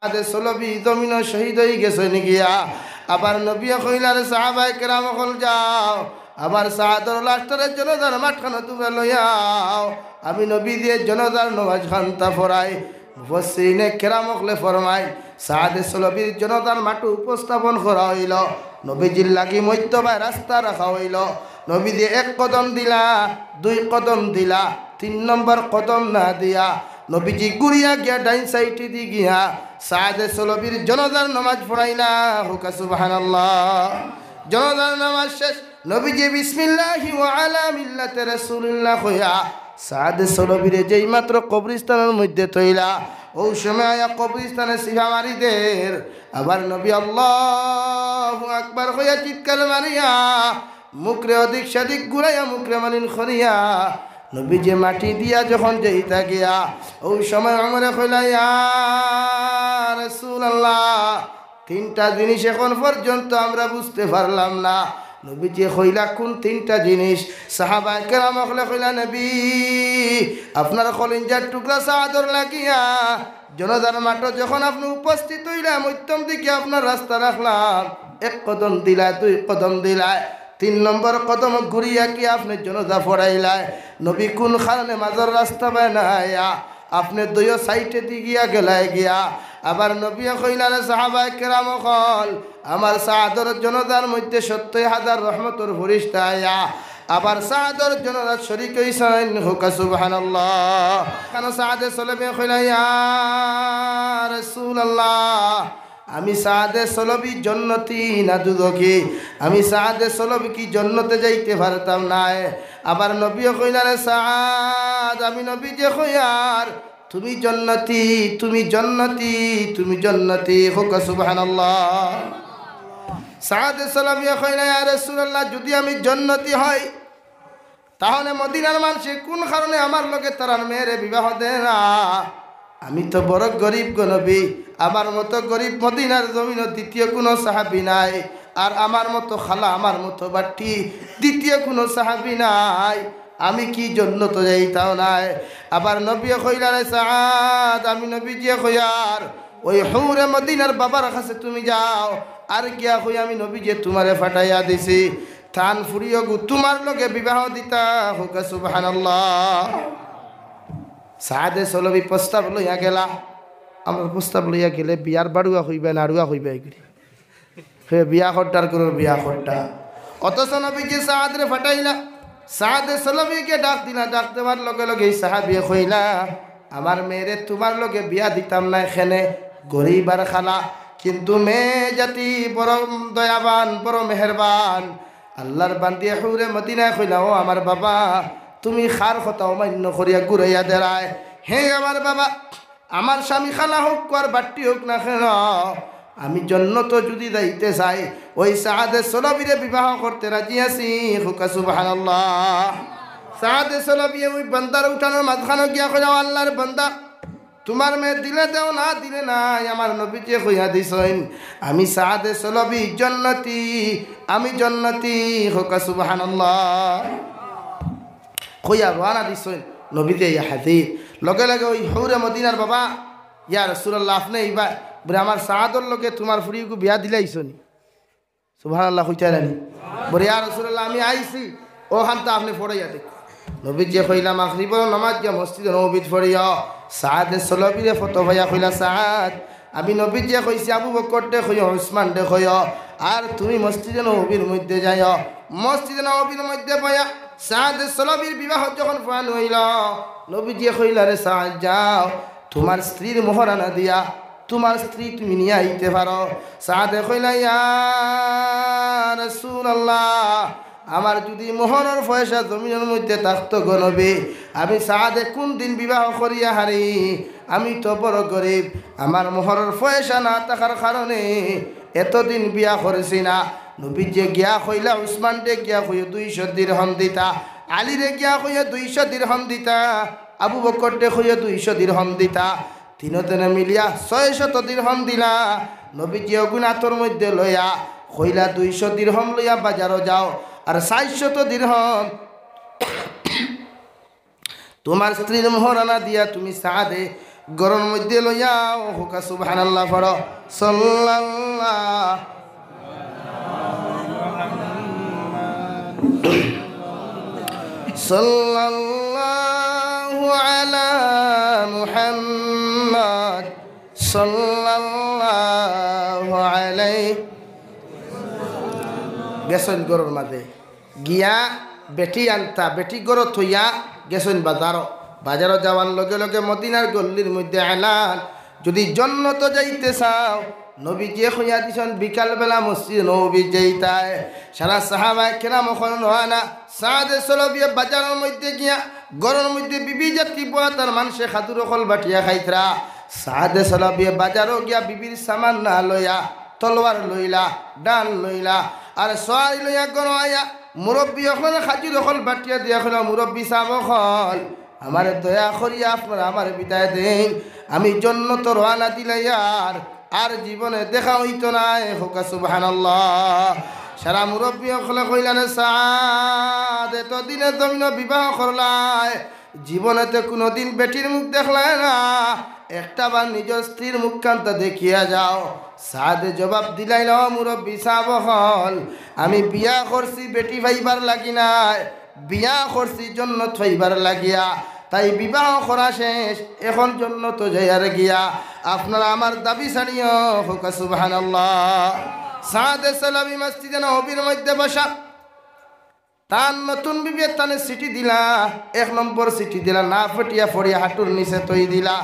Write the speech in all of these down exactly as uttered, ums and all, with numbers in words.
সাদে সলবি জমিনো শহীদ অইগেছইন গিয়া। আবার নবীয়ে কইলা, রে সাহাবায়ে কেরাম অকল, যাও, আবার সাদর লাশটারে জনাজার মাঠখানো তুমরা লইয়াও। আমি নবীজিয়ে জনাজার নমাজ খান্তা পড়াই। মুফাসসিরিনে কেরাম অকলে ফরমাইন, সাদে সলবির জনাজার মাঠো উপস্থাপন করা অইলো। নবীজির লাগি মধ্যবায় রাস্তা রাখা অইলো। নবীজি এক কদম দিলা, দুই কদম দিলা, তিন নম্বর কদম না দিয়া নবীজি ঘুরিয়া গিয়া ডাইন সাইডেদি গিয়া সাদে সলবির জনাজার নমাজ পড়াইলা। কউক্কা সুবহানাল্লাহ। জনাজার নমাজ শেষ, নবীজি বিসমিল্লাহি ওয়া আলা মিল্লাতি রাসূলিল্লাহ কইয়া সাদে সলবিরে যেই মাত্র কবরস্থানর মধ্যে থইলা, অউ সময় আইয়া কবরস্থানে চিপা মারি দের। আবার নবী আল্লাহু আকবার কইয়া চিৎকার মারিয়া মুখরে অদিক সাদিক ঘুরাইয়া মুখরে মালিন করিয়া নবীজিয়ে মাটি দিয়া যখন যাইতা গিয়া, অউ সময় ওমরে কইলা, ইয়া রাসূলুল্লাহ, তিনটা জিনিস এখন পর্যন্ত আমরা বুঝতে পারলাম না। নবীজিয়ে কইলা, কুন তিনটা জিনিস? সাহাবায়ে কেরাম অকলে কইলা, নবী, আপনার কলিজার টুকরা সাদর লাগিয়া জনাজার মাঠো যখন আপনে উপস্থিত অইলা, মধ্যম দিকে আপনার রাস্তা রাখলাম, এক কদম দিলা, দুই কদম দিলা, তিন নম্বর কদম ঘুরিয়া কি আপনে জনাজা পড়াইলায়? নবী কুন কারণে মাজর রাস্তা বায় না আইয়া আপনে দুইও সাইডেদি গিয়া গেলায় গিয়া? আবার নবীয়ে কইলা, রে সাহাবায়ে কেরাম অকল, আমার সাদর জনাজার মধ্যে সত্তর হাজার রহমতর ফিরিস্তা আইয়া আবার সাদর জনাজাত শরিক অইছইন। কউক্কা সুবহানাল্লাহ। কেন সাদে সলবিয়ে কইলা, ইয়া রাসূলুল্লাহ, আমি সাদে সলবি জন্নতি না দুজখি? আমি সাদে সলবি কি জন্নতে যাইতে পারতাম নায়? আবার নবীয়ে কইলা, রে সাদ, আমি নবীজিয়ে কইয়ার, তুমি জন্নতি, তুমি জন্নতি, তুমি জন্নতি। কউক্কা সুবহানাল্লাহ। সাদে সলবিয়ে কইলা, ইয়া রাসূলুল্লাহ, যুদি আমি জন্নতি অই, তাহলে মদিনার মানষে কুন কারণে আমার লগে তারার মেয়েরে বিবাহ দেয় না? আমি তো বড় গরিব গো নবী, আমার মতো গরিব মদিনার জমিনো দ্বিতীয় কুনু সাহাবী নাই, আর আমার মতো কালা, আমার মতো বাট্টি দ্বিতীয় কুনু সাহাবী নাই। আমি কি জন্নতো যাইতাম নায়? আবার নবীয়ে কইলা, রে সাদ, আমি নবীজিয়ে কইয়ার, ওই হুরে মদিনার বাবার কাছে তুমি যাও, আর গিয়া কই আমি নবীজিয়ে তুমারে ফাটাইয়া দিছি, তান ফুড়িওগু তুমার লগে বিবাহ দিতা। কউক্কা সুবহানাল্লাহ। সাদে সলবি প্রস্তাব লইয়া গেলা। আমরা প্রস্তাব লইয়া গেলে বিয়ার বাড়ুয়া কইবা, নাড়ুয়া কইবা, এগুলি। হে বিয়া করতার করর বিয়া করতা। অথচ নবীজি সাদরে ফাটাইলা। সাদে সলবিকে ডাক দিলা, ডাক দেওয়ার লগে লগে এই সাহাবিয়ে কইলা, আমার মেয়েরে তুমার লগে বিয়া দিতাম নায়, কেনে গরিব আর কালা, কিন্তু মেয়ে জাতি বড় দয়াবান, বড় মেহেরবান। আল্লাহর বান্দিয়ে হুরে মদিনায় কইলা, ও আমার বাবা, তুমি কার কথা অমান্য করিয়া ঘুরাইয়া দেরায়? হে আমার বাবা, আমার স্বামী কালা হউক আর বাট্টি হউক না কেনে, আমি জন্নতো যুদি যাইতে চাই, ওই সাদে সলবিরে বিবাহ করতে রাজি আছি। কউক্কা সুবহানাল্লাহ। সাদে সলবিয়ে ওই বান্দার উঠানোর মাঝখানো গিয়া কইলা, ও আল্লাহর বান্দা, তুমার মেয়ে দিলে দেও, না দিলে নাই, আমার নবীজিয়ে কইয়া দিছইন, আমি সাদে সলবি জন্নতি, আমি জন্নতি। কউক্কা সুবহানাল্লাহ। কইয়া রওয়ানা দিছইন, নবীজি আইয়া হাজির। লগে লগে ওই হুরে মদিনার বাবা, ইয়া রাসূলুল্লাহ, আপনে ইবা, বুলে, আমার সাদর লগে তুমার ফুড়িগু বিয়া দিলাইছনি? সুবহানাল্লাহ কইতা নানি? বুলে, ইয়া রাসূলুল্লাহ, আমি আইছি, অখানতা আপনে পড়াইয়া দেউক্কা। নবীজিয়ে কইলা, মাগরিবর নামাজ গিয়া মসজিদে নববীত পড়িও। সাদে সলবিরে ফটো পাইয়া কইলা, সাদ, আমি নবীজিয়ে কইছি, আবু বকররে কইও, উসমানরে কইও, আর তুমি মসজিদে নববীর মধ্যে যাইও। মসজিদে নববীর মধ্যে বইয়া সাদে সলবির বিবাহ যখন ফাইনাল অইলো, নবীজিয়ে কইলা, রে সাদ, যাও, তুমার স্ত্রীর মোহরানা দিয়া তুমার স্ত্রী তুমি নিয়া আইতে পারো। সাদে কইলা, ইয়া রাসূলুল্লাহ, আমার যুদি মোহরর পয়সা জমিনর মধ্যে থাকতো গো নবী, আমি সাদে কুন দিন বিবাহ করিয়া হারি? আমি তো বড় গরিব, আমার মোহরর পয়সা না থাকার কারণে এতদিন বিয়া করছি না। নবীজিয়ে গিয়া কইলা, উসমানরে গিয়া কইও দুইশো দিরহম দিতা, আলীরে গিয়া কইও দুইশো দিরহম দিতা, আবু বকররে কইও দুইশো দিরহম দিতা। তিনজনে মিলিয়া ছয়শত দিরহম দিলা। নবীজিয়ে অগুন আতর মধ্যে লইয়া কইলা, দুইশো দিরহম লইয়া বাজারো যাও, আর চাইরশত দিরহম তুমার স্ত্রীর মোহরানা দিয়া তুমি সাদে ঘরর মধ্যে লইয়া, ও কউক্কা সুবহানাল্লাহ পড়ো। সাল্লাল্লাহ, সাল্লাল্লাহু আলা মুহাম্মদ, সাল্লাল্লাহু আলাইহি। গেছইন ঘরর মাঝে। গিয়া বেটি আনতা, বেটি ঘরো থইয়া গেছইন বাজারো। বাজারো যাওয়ার লগে লগে মদিনার গল্লির মধ্যে এলান, যদি জন্নতো যাইতে চাও, নবীজিয়ে কইয়া দিছইন বিকালবেলা মসজিদে নববীত যাইতায়। সারা সাহাবায়ে কেরাম অকল রওয়ানা। সাদে সলবিয়ে বাজারর মধ্যে গিয়া, ঘরর মধ্যে বিবি জাতি বওয়া, তার মানষে খাদুর অকল বাটিয়া খাইতরা। সাদে সলবিয়ে বাজারো গিয়া বিবির সামান না লইয়া, তলোয়ার লইলা, ঢাল লইলা, আর সওয়ারি লইয়া ঘরো আইয়া মুরব্বি অকলরে খাজুর অকল বাটিয়া দিয়া কইলা, "মুরব্বি সাব অকল, আমারে দয়া করিয়া আপনারা আমারে বিদায় দেইন, আমি জন্নতো রওয়ানা দিলাইয়ার, আর জীবনে দেখা অইতো নায়।" কউক্কা সুবহানাল্লাহ। সারা মুরব্বি অকলে কইলা, "রে সাদ, এতদিনে জমিনো বিবাহ করলায়, জীবনে তো কুনুদিন বেটির মুখ দেখলায় না, একটা বার নিজর স্ত্রীর মুখখানতা দেখিয়া যাও।" সাদে জবাব দিলাইলা, "ও মুরব্বি সাব অকল, আমি বিয়া করছি বেটি পাইবার লাগি নায়, বিয়া করছি জন্নত পাইবার লাগিয়া, তাই বিবাহ করা শেষ, এখন জন্নতো যাইয়ার গিয়া, আপনারা আমার দাবি ছাড়িও।" কউক্কা সুবহানাল্লাহ। সাদে সলবি মসজিদে নববীর মধ্যে বসা, তান নতুন বিবিয়ে তানে চিঠি দিলা, এক নম্বর চিঠি দিলা, না ফটিয়া ফড়িয়া হাঁটুর নিচে থই দিলা,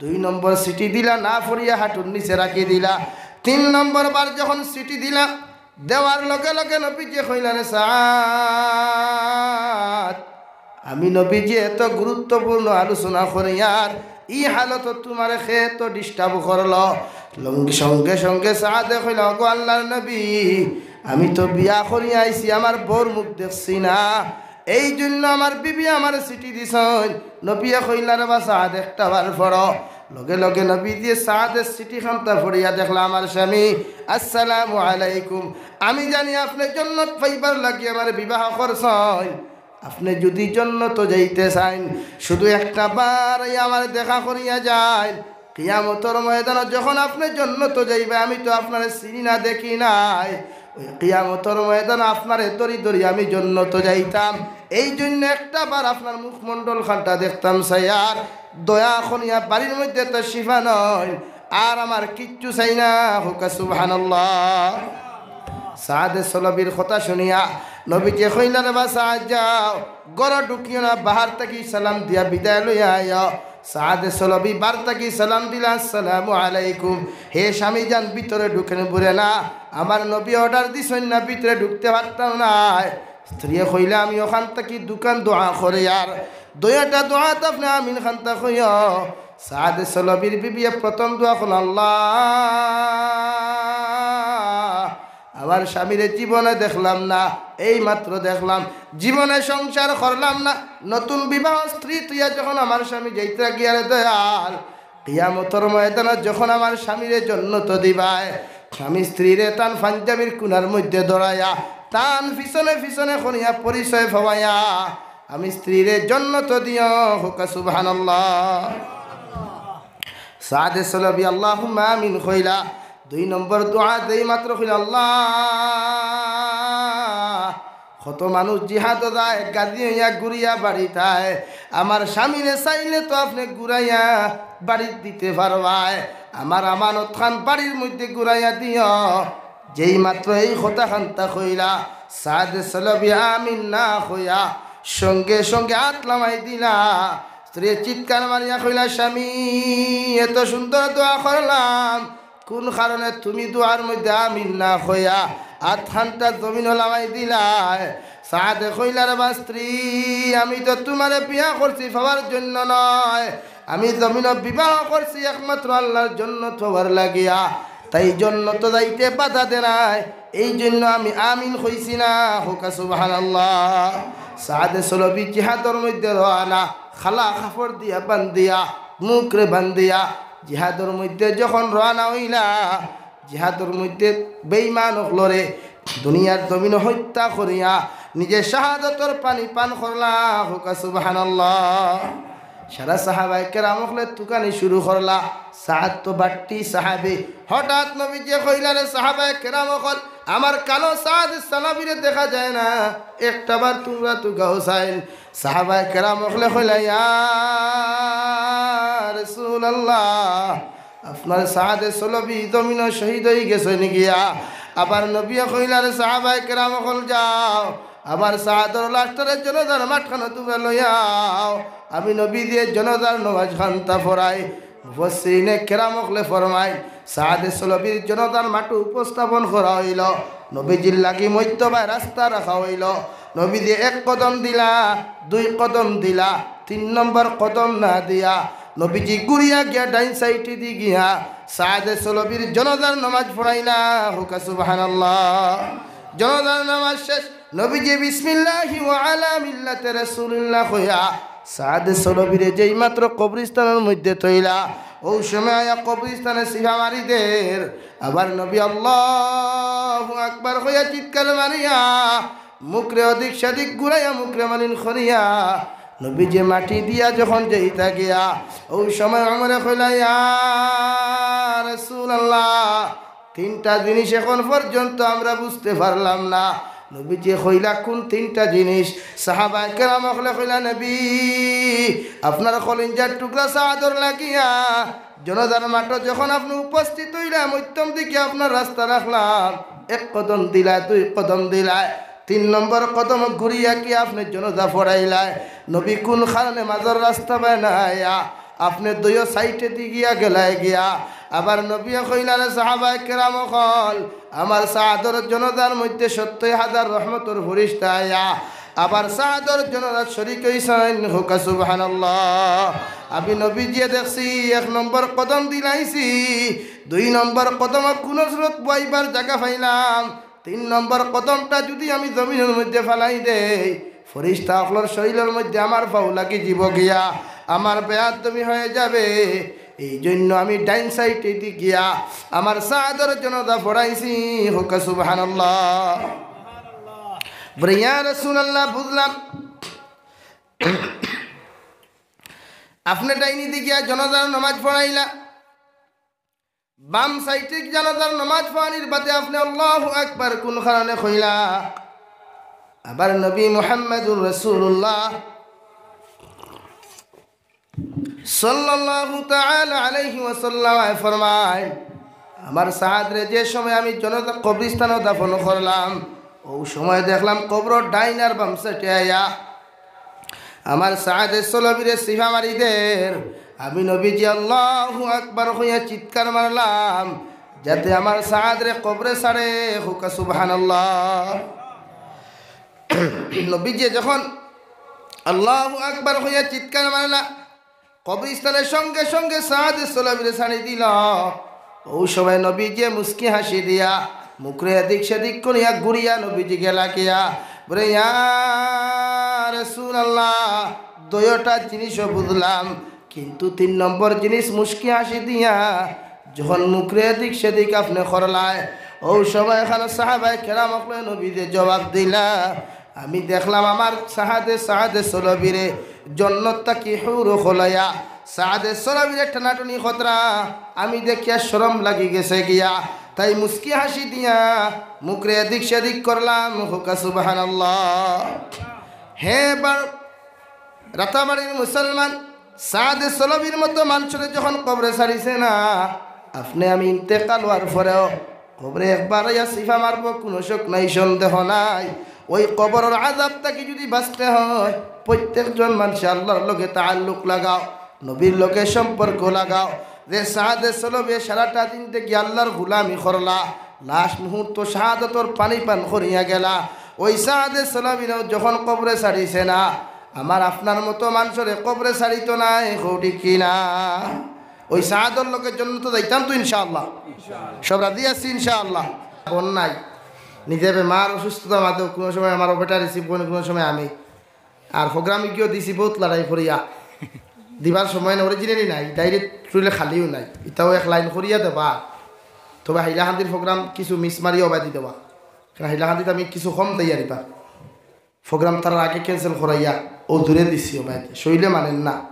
দুই নম্বর চিঠি দিলা, না ফড়িয়া হাঁটুর নিচে রাখি দিলা, তিন নম্বর বার যখন চিঠি দিলা, দেওয়ার লগে লগে নবীজিয়ে কইলা, "রে সাদ, আমি নবীজিয়ে এত গুরুত্বপূর্ণ আলোচনা করিয়ার, ই হালতো তুমারে কে এত disturb করলো?" লঙ্গি-, সঙ্গে সঙ্গে সাদে কইলা, "ওগো আল্লার নবী, আমি তো বিয়া করিয়া আইছি, আমার বউর মুখ দেখছি না, এই জন্য আমার বিবি আমারে চিঠি দিছইন।" নবীয়ে কইলা, "রে বা সাদ, একটা বার পড়ো।" লগে লগে নবীজিয়ে সাদর চিঠিখানতা ফড়িয়া দেখলা, "আমার স্বামী, আসসালামু আলাইকুম। আমি জানি আপনে জন্নত পাইবার লাগি আমারে বিবাহ করছইন। আপনে যুদি জন্নতো যাইতে চাইন, শুধু একটা বার আইয়া আমারে দেখা করিয়া যাইন। কিয়ামতর ময়দানো যখন আপনে জন্নতো যাইবা, আমি তো আপনারে চিনি না, দেখি নাই। ওই কিয়ামতর ময়দানো আপনারে ধরি ধরি আমি জন্নতো যাইতাম। এই জন্য একটা বার আপনার মুখমণ্ডলখানতা দেখতাম চাইয়ার। দয়া করিয়া বাড়ির মধ্যে তশরিফ আনইন, আর আমার কিচ্ছু চাই না।" কউক্কা সুবহানাল্লাহ। সাদে সলবির কথা শুনিয়া নবীজিয়ে কইলা, "রে বা সাদ, যাও, ঘরো ঢুকিও না, বাহার থাকি সালাম দিয়া বিদায় লইয়া আইও।" সাদে সলবি বাহার থাকি সালাম দিলা, "আসসালামু আলাইকুম।" "হে স্বামী যান, ভিতরে ঢুকেন বুলে না, আমার নবী order দিছইন না, ভিতরে ঢুকতে পারতাম নায়।" স্ত্রীয়ে কইলা, "আমি অখান থাকি দুখান দোয়া করিয়ার, দুইটা দোয়াত আপনে আমিন খানতা কইও।" সাদে সলবির বিবিয়ে প্রথম দোয়া কইলা, "আল্লাহ, আমার স্বামীরে জীবনে দেখলাম না, এই মাত্র দেখলাম, জীবনে সংসার করলাম না, নতুন বিবাহ স্ত্রী থইয়া যখন আমার স্বামী যাইতরা গিয়া রে দয়াল, কিয়ামতর ময়দানো যখন আমার স্বামীরে জন্নতো দিবায়, স্বামী স্ত্রীরে তান পাঞ্জাবির কুনার মধ্যে ধরাইয়া, তান পিছনে পিছনে করিয়া পরিচয় পাওয়াইয়া, আমি স্ত্রীরে জন্নতো দিও।" কউক্কা সুবহানাল্লাহ। সাদে সলবি আল্লাহুম্মা আমিন কইলা। দুই নম্বর দোয়া যেই মাত্র কইলা, "আল্লাহ, কত মানুষ জিহাদো যায়, গাজী অইয়া ঘুরিয়া বাড়িত আয়। আমার স্বামীরে চাইলে তো আপনে ঘুরাইয়া বাড়িত দিতে পারবায়। আমার আমানতখান বাড়ির মধ্যে ঘুরাইয়া দিও।" যেই মাত্র এই কথাখানতা কইলা, সাদে সলবি আমিন না কইয়া সঙ্গে সঙ্গে আত লামাই দিলা। স্ত্রীয়ে চিৎকার মারিয়া কইলা, "স্বামী, এত সুন্দর দোয়া করলাম, কুন কারণে তুমি দোয়ার মধ্যে আমিন না কইয়া আতখানতা জমিনো লামাই দিলায়?" সাদে কইলা, "রে বা স্ত্রী, আমি তো তুমারে বিয়া করছি পাওয়ার জন্য নয়, আমি জমিনো বিবাহ করছি একমাত্র আল্লার জন্নত পাওয়ার লাগিয়া, তাই জন্নতো যাইতে বাধা দেরায়, এই জন্য আমি আমিন কইছি না।" কউক্কা সুবহানাল্লাহ। সাদে সলবি জিহাদর মধ্যে রওয়ানা, কালা কাপড় দিয়া বান্ধিয়া, মুখরে বান্ধিয়া, জিহাদর মধ্যে যখন রওয়ানা অইলা, জিহাদর মধ্যে বেঈমান অকলরে দুনিয়ার জমিনো হত্যা করিয়া নিজে শাহাদতর পানি পান করলা। কউক্কা সুবহানাল্লাহ। সারা সাহাবায়ে কেরাম অকলে তুকানি শুরু করলা। সাদ তো বাট্টি সাহাবী। হঠাৎ নবীজিয়ে কইলা, "রে সাহাবায়ে কেরাম অকল, আমার কালো সাদ সালাবিরে দেখা যায় না, একটাবার তুমরা তুকাও চাইন।" সাহাবায়ে কেরাম অকলে কইলা, "ইয়া রাসূলুল্লাহ, আপনার সাদে সলবি জমিনো শহীদ অইগেছইন গিয়া।" আবার নবীয়ে কইলা, "রে সাহাবায়ে কেরাম অকল, যাও, আমার সাদর লাশটারে জনাজার মাঠখানো তুমরা লইয়া আও, আমি নবীজিয়ে জনাজার নমাজ খান্তা পড়াই।" মুফাসসিরিনে কেরাম অকলে ফরমাইন, সাদে সলবির জনাজার মাঠো উপস্থাপন করা অইলো, নবীজির লাগি মধ্যবায় রাস্তা রাখা অইলো। নবীজিয়ে এক কদম দিলা, দুই কদম দিলা, তিন নম্বর কদম না দিয়া নবীজি ঘুরিয়া গিয়া ডাইন সাইডেদি গিয়া সাদে সলবির জনাজার নমাজ পড়াইলা। কউক্কা সুবহানাল্লাহ। জনাজার নমাজ শেষ, নবীজি বিসমিল্লাহি ওয়া আলা মিল্লাতি রাসূলিল্লাহ কইয়া সাদে সলবিরে যেই মাত্র কবরস্থানর মধ্যে থইলা, অউ সময় আইয়া কবরস্থানে চিফা মারি দের। আবার নবী আল্লাহু আকবার কইয়া চিৎকার মারিয়া মুখরে অদিক সেদিক ঘুরাইয়া মুখরে মালিন করিয়া নবীজিয়ে মাটি দিয়া যখন যাইতা গিয়া, অউ সময় ওমরে কইলা, "ইয়া রাসূলুল্লাহ, তিনটা জিনিস এখন পর্যন্ত আমরা বুঝতে পারলাম না।" নবীজিয়ে কইলা, "কুন তিনটা জিনিস?" সাহাবায়ে কেরাম অকলে কইলা, "নবী, আপনার কলিজার টুকরা সাদর লাগিয়া জনাজার মাঠো যখন আপনে উপস্থিত অইলা, মধ্যম দিকে আপনার রাস্তা রাখলাম, এক কদম দিলা, দুই কদম দিলা, তিন নম্বর কদম ঘুরিয়া কি আপনে জনাজা পড়াইলা? নবী কুন কারণে মাজর রাস্তা বায় না আইয়া আপনে দুইও সাইডেদি গিয়া গেলায় গিয়া?" আবার নবীয়ে কইলা, "রে সাহাবায়ে কেরাম অকল, আমার সাদর জনাজার মধ্যে সত্তর হাজার রহমতর ফিরিস্তা আইয়া আবার সাদর জনাজাত শরিক অইছইন।" কউক্কা সুবহানাল্লাহ। আমি নবীজিয়ে দেখছি, এক নম্বর কদম দিলাইছি, দুই নম্বর কদম কুনু সুরত বওয়াইবার জাগা পাইলাম, তিন নম্বর কদমটা যুদি আমি জমিনর মধ্যে ফালাই দেই, ফিরিস্তা অকলর শরীলর মধ্যে আমার পাও লাগি যিবো গিয়া, আমার বেয়াদবি অইযাবে। এই জন্য আমি ডাইন সাইডেদি গিয়া আমার সাদর জনাজা পড়াইছি। কউক্কা সুবহানাল্লাহ। বলে, "ইয়া রাসূলুল্লাহ, বুঝলাম, আপনে ডাইনেদি গিয়া জনাজার নমাজ পড়াইলা, বাম সাইডে জনাজার নমাজ পড়ানির বাদে আপনে আল্লাহু আকবার কুন কারণে কইলা?" আবার নবী মুহাম্মাদুর রাসূলুল্লাহ সাল্লাল্লাহু তাআলা আলাইহি ওয়াসাল্লাম ফরমায়, "আমার সাদরে যে সময় আমি জনাজা কবরস্থানো দাফন করলাম, অউ সময় দেখলাম কবরর ডাইন আর বাম সাইডে আইয়া আমার সাদে সলবিরে চিফা মারি দের।" আমি নবীজি আল্লাহু আকবার কইয়া চিৎকার মারলাম, যাতে আমার সাদরে কবরে ছাড়ে। কউক্কা সুবহানাল্লাহ। নবীজি যখন আল্লাহু আকবার কইয়া চিৎকার মারলা, কবরস্থানে সঙ্গে সঙ্গে সাদে সলবিরে ছাড়ি দিলা। অউ সময় নবীজিয়ে মুস্কি হাসি দিয়া মুখরে এদিক সেদিক করিয়া ঘুরিয়া নবীজি গেলা গিয়া। বলে, "ইয়া রাসূলুল্লাহ, দুইওটা জিনিসও বুঝলাম, কিন্তু তিন নম্বর জিনিস মুস্কি হাসি দিয়া যখন মুখরে এদিক সেদিক আপনে করলায়, অউ সময় খানো সাহাবায়ে কেরাম অকলে নবীরে জবাব দিলা, আমি দেখলাম আমার সাদে, সাদে সলবিরে জন্নত থাকি হুর অকল আইয়া সাদে সলবিরে টানাটুনি করতরা, আমি দেখিয়া শরম লাগি গেছে গিয়া, তাই মুস্কি হাসি দিয়া মুখরে এদিক সেদিক করলাম।" কউক্কা সুবহানাল্লাহ। হে বার রাতাবাড়ির মুসলমান, সাদে সলবির মতো মানষরে যখন কবরে ছাড়িছে না, আপনে আমি ইন্তেকাল অওয়ার পরেও কবরে একবার আইয়া চিফা মারবো, কুনু শক নাই, সন্দেহ নাই। অউ কবরর আযাব থাকি যুদি বাঁচতে অয়, প্রত্যেকজন মানষে আল্লার লগে তাআল্লুক লাগাও, নবীর লগে সম্পর্ক লাগাও। যে সাদে সলবে সারাটা দিন থাকি আল্লার গুলামি করলা, লাস্ট মুহূর্ত শাহাদতর পানি পান করিয়া গেলা, অউ সাদে সলবিরেও যখন কবরে ছাড়িছে না, আমার আপনার মতো মানষরে কবরে ছাড়িতো নায়, কও ঠিক কি না? অউ সাদর লগে জন্নতো যাইতাম তো ইনশাআল্লাহ। সব রাজি আছি ইনশাআল্লাহ। বোন নাই, নিজে বেমার, অসুস্থতা মাঝেও কুনু সময় আমার বেটা রিসিভ করে, কুনু সময় আমি। আর প্রোগ্রামে গিয়াও দিছি বউত লড়াই করিয়া। দিবার সময় না, অরিজিনালি নাই, ডাইরেক্ট তুলে খালিও নাই। ইতাও এক লাইন করিয়া দেবা। তবে হাইলাকান্দির প্রোগ্রাম কিছু মিস মারিয়া অবায়দি দেবা। কারণ হাইলাকান্দিত আমি কিছু কম দেই আর ইবার। প্রোগ্রাম তার আগে ক্যান্সেল করাইয়া অউ দূরে দিছি অবায়দি। শইলে মানেন না।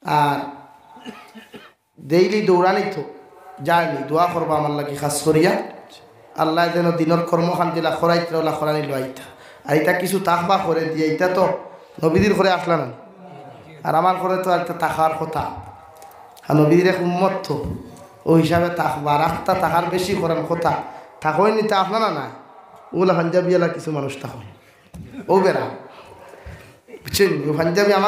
আর ডেইলি দৌড়ানি তো জার্নি, দোয়া করবা আমার লাগি খাস করিয়া। আল্লায় যেন দিনর কর্মকাণ্ড যেলা করাইতরা ওলা করানি লইতা। আর ইতা কিছু তাকবা করে দিয়া, ইতা তো নবীজির করে আছলা না, আর আমার করে তো আর ইতা থাকার কথা। আর নবীজির এক উম্মত তো, অউ হিসাবে তাকবা, রাস্তা থাকার বেশি করার কথা। থাকইন নি তা আছলা না, না? ওলা পাঞ্জাবি ওলা কিছু মানুষ থাকইন, অউ বেড়া, বুঝছইন নি? অউ পাঞ্জাবি আমার